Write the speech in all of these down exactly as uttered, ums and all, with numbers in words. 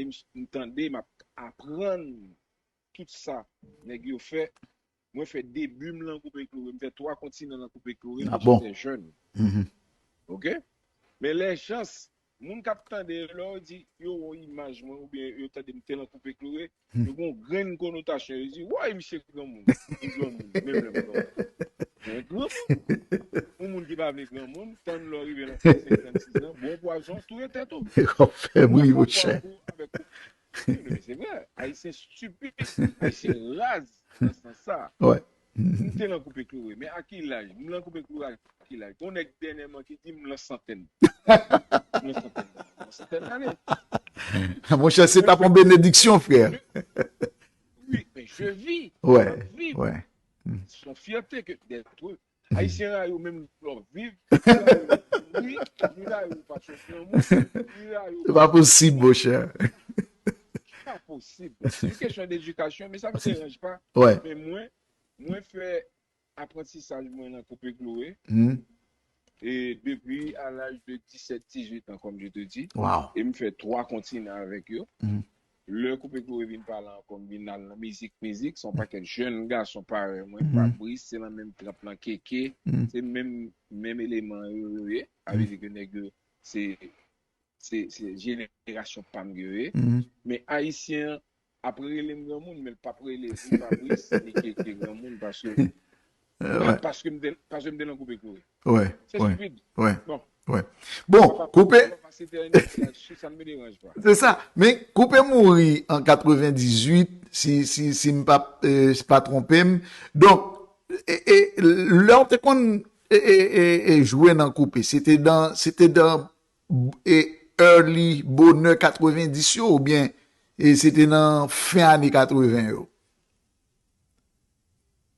m tande, m ap aprann tout sa nèg yo fè. Mwen fè debi m lan Koupe Klore, m fè twa kontinan lan Koupe Klore, mwen se jèn. Oke? Men lè jans, moun k ap tande, lè yo di, yo wè imaj mwen, oubyen yo tande m te lan Koupe Klore, yo gen yon grenn konotasyon, yo di, woy, misye granmoun, li granmoun, menm lè m granmoun. Mwen granmoun. Yon moun ki pa vle granmoun, tann lè w rive nan senkannsis an, bon pwazon, touye tèt ou. Fè bri, monchè. Se vre, Ayisyen stipid, Ayisyen raz nan sans sa. M te nan Koupe Klore, men a ki laj? M nan Koupe Klore a ki laj? Gon nèg dènyèman ki di m nan santèn. M nan santèn, nan santèn lane. Monchè, se t ap yon benediksyon, frè. Wi, men je vis. Wè, wè. Se yon fyète ke d'être Ayisyen rayi w menm lè w viv, li rayi w pa t yon granmoun, li rayi w. Se pa posib, monchè. Se pa posib. Se yon kesyon dedikasyon, men sa m deranj pa. Men mwen, mwen fè aprantisaj mwen nan Koupe Klore. E depi a laj de disèt, dizuit an, comme je te dis. E m fè twa kontinan avèk yo. Lè Koupe Klore vin pale ankò, m vin al nan mizik, mizik. Se yon pakèt jèn gason parèy mwen, Fabrice, se nan menm tranp lan, Keke, se menm, menm eleman yo, yo ye. Sa vle di ke nèg yo, se, se, se jenerasyon pa m yo ye. Men Ayisyen an ap rele m granmoun, men l p ap rele ni Fabrice, ni Keke granmoun, paske, paske m te, paske m te nan Koupe Klore. Se stipid. Bon. Bon, Koupe. Se sa, men Koupe mouri an katrevendizuit, si, si, si m pa, si pa twonpe m. Donk, e, e, lè w te konn, e, e, e, e jwe nan Koupe, se te dan, se te dan, e, early, bonè katrevendis yo, oubyen, e, se te nan fen ane katreven yo?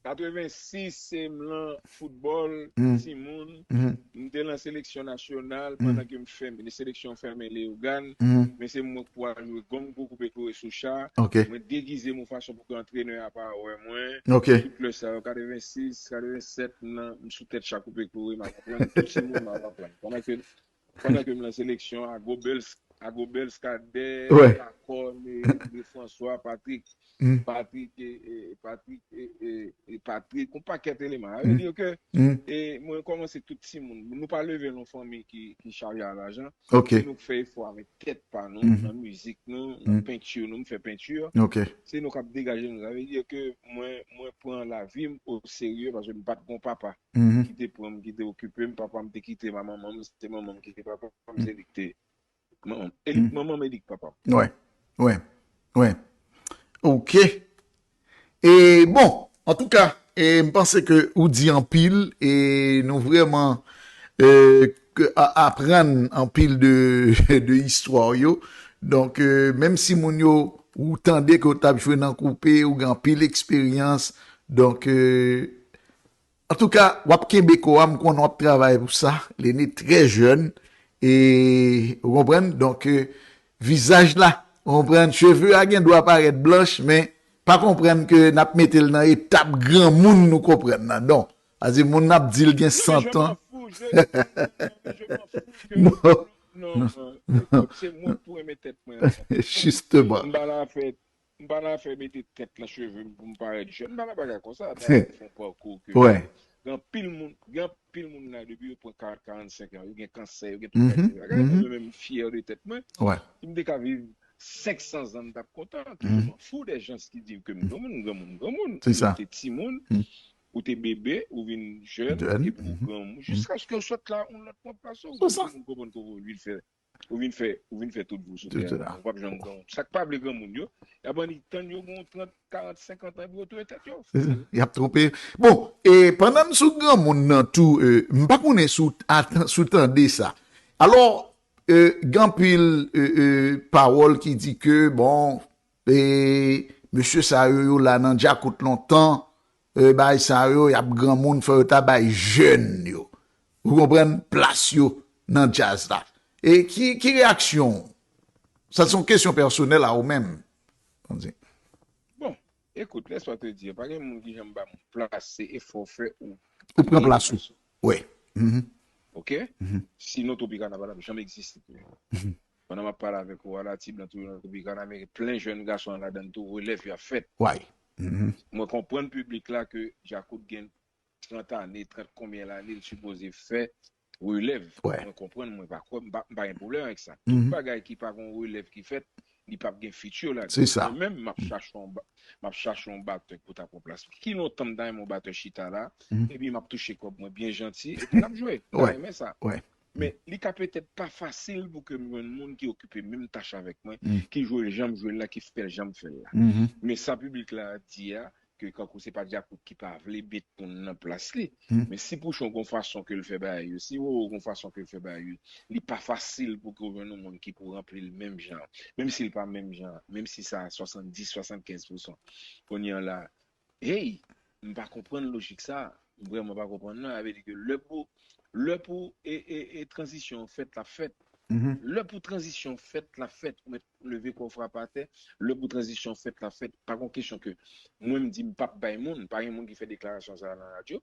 Katrevensis, se m lan foutbòl, timoun. M te lan seleksyon nasyonal pandan ke m fèmen, seleksyon fèmen Leyogàn. Men se mwen k pou al jwe gong pou Koupe Klore sou cha. Mwen degize m yon fason pou ke antrenè a pa wè mwen. Tout lè sa yo, katrevensis, katrevensèt, m nan, m sou tèt cha Koupe Klore, m ap aprann tout timoun, m ap aprann. Pandan ke Pandan ke m nan seleksyon, Agobels, Agobels Kadè, Akòn, e, André François, Patrik, Patrik, e, e, Patrik, e, e, e Patrik, yon pakèt eleman. Sa vle di ke, e, mwen kòmanse tout timoun. Nou pa leve nan yon fanmi ki, ki chaje a lajan. Se nou k fè efò avèk tèt pa nou, nan mizik nou, nan penti nou, m fè penti. Se nou k ap degaje nou. Sa vle di ke mwen, mwen pran lavi m o serye paske m pa t gon papa ki te pran m, ki te okipe m. Papa m te kite m a manman m, se manman m ki te papa m, se li ki te manman m. E li k manman m, e li k papa m. Wè, wè, wè. Oke. E bon, antouka, e m panse ke ou di anpil, e nou vrèman, e, ke a, aprann anpil de, de istwa w yo. Donk, e, menm si moun yo, ou tande ke w t ap jwe nan Koupe, ou gen anpil eksperyans. Donk, e, Antouka, w ap kenbe kò a, m konnen w ap travay pou sa. Lene trè jèn, e, ou konprann? Donk, e, vizaj la, ou konprann? Cheve a gen dwa parèt blanch, men pa konprann ke n ap mete l nan etap granmoun, nou konprann nan. Donk, sa vle di moun n ap di l gen san tan. Non, non, non, non, non, se mwen k pou renmen tèt mwen. Jisteman. M pa nan afè M pa nan afè mete tèt nan cheve m pou m parèt jèn. M pa nan bagay konsa. Bagay ki fè yon pakou ke gen anpil moun, gen anpil moun la depi yo pran karant, karannsenk an, yo gen kansè, yo gen tout kalite bagay. Mwen menm, m fyè de tèt mwen. Si m te ka viv senk san zan, m t ap kontan. Ke je m'en fous des gens ki di ke m granmoun, m granmoun, m granmoun. Ou te timoun, ou te bebe, ou vin jèn, epi ou granmoun. Jiskaske w sot la, yon lòt moun pase w, ou konprann ke w vin fè Ou vin fè, ou vin fè tout vi w sou tè a. Ou p ap janm granmoun. Sa k pa vle granmoun yo, y ap annik tann yo gen trant, karant, senkant an epi yo touye tèt yo. Y ap twonpe. Bon, e pandan n sou granmoun nan tou, e, m pa konnen si w atan-, si w tande sa. Alò, e, gen anpil, e, e, pawòl ki di ke, bon, e, mesye sa yo, yo la nan djakout lontan, e, bagay sa yo, y ap granmoun, fò yo ta bay jèn yo, ou konprann, plas yo nan djaz la. E ki, ki reyaksyon w? Sa se yon kesyon pèsonèl a ou menm. Bon, écoute, laisse-moi te dire, pa gen moun ki janm ba m plas, se efò w fè ou. Ou pran plas ou. Wi. Oke? Sinon, Tropicana pa t ap janm egziste. pandan m ap pale avèk ou a la, ti blan tou nan Repiblik an Amerik, plen jèn gason an ladan l tou, relèv yo ap fèt. Why? Mhm. Mwen konprann piblik la ke Djakout gen trant ane, trant konbyen lane l sipoze fè relèv. Wè. Mwen konprann, mwen pa kwè, m pa m pa gen pwoblèm avèk sa. Mhm. Tout bagay ki pa gon relèv ki fèt, li p ap gen fiti la. Se sa. Mwen menm, m ap chache yon ba- m ap chache yon batè pou ta pran plas. Ki lontan m ta renmen yon batè chita la, Mhm. epi m ap touche kòb mwen byen janti, epi n ap jwe. M ta Wè. renmen sa. Wè. Men li ka petèt pa fasil pou ke m jwenn moun ki okipe menm tach avèk mwen, Mm. ki jwe l jan m jwe l la, ki fè l jan m fè l la. Mhm. Men sa piblik la di a, ke kankou se pa Djakout ki pa vle met moun nan plas li. Mm. Men si Pouchon gon fason ke l fè bagay yo, si Roro gon fason ke l fè bagay yo, li pa fasil pou ke w jwenn yon moun ki pou ranpli l menm jan. Menm si l pa menm jan, menm si sa swasanndis, swasannkenz pousan. Kounye a la, hey, m pa konprann lojik sa. M vrèman pa konprann non. Sa vle di ke lè pou, lè pou e, e, e tranzisyon an fèt, l ap fèt. Mhm. Lè pou tranzisyon fèt, l ap fèt. Ou mèt leve kò w frape atè. Lè pou tranzisyon fèt, l ap fèt. Pa gon kesyon ke mwen m di m p ap bay moun. Pa gen moun ki fè deklarasyon sa a nan radyo.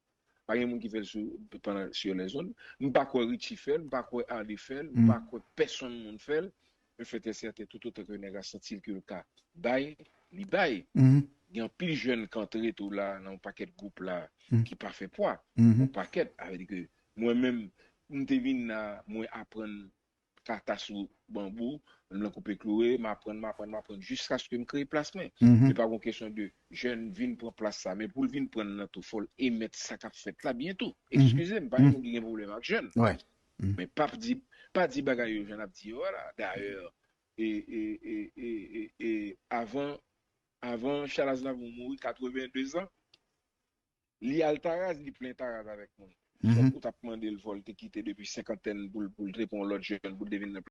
Pa gen moun ki fè l sou, pandan, sur les ondes. M pa kwè Richie fè l, m pa kwè Arly fè l, m Mm. pa kwè pèsonn moun fè l. Men fèt e sèten, tout otan ke nèg la santi l ke l ka bay, li bay. Mhm. Gen anpil jèn k antre tou la nan yon pakèt gwoup la Mm. ki pa fè pwa. Mhm. Yon pakèt, sa vle di ke mwen menm, m te vin la, mwen aprann kata sou banbou, m nan koupe kloure, m aprann, m aprann, m aprann, jiskaske m kreye plas mwen. Mhm. Se pa yon kesyon de jèn vin pran plas sa, men pou l vin pran l nan tou, fò l emèt sa k ap fèt la byen tou. Mhm. Eskize m, pa Mhm. gen moun ki gen pwoblèm ak jèn. Wè. Mhm. Men p ap di, pa di bagay yo jan n ap di yo a la. Dayè, e, e, e, e, e, e, avan, avan Charles Aznavour mouri, katrevenndezan, li al Taraz, li plen Taraz avèk moun. Sòt Mhm. ou t ap mande l fò l te kite depi senkantèn pou l, pou l te pran yon lòt jèn pou l te vin nan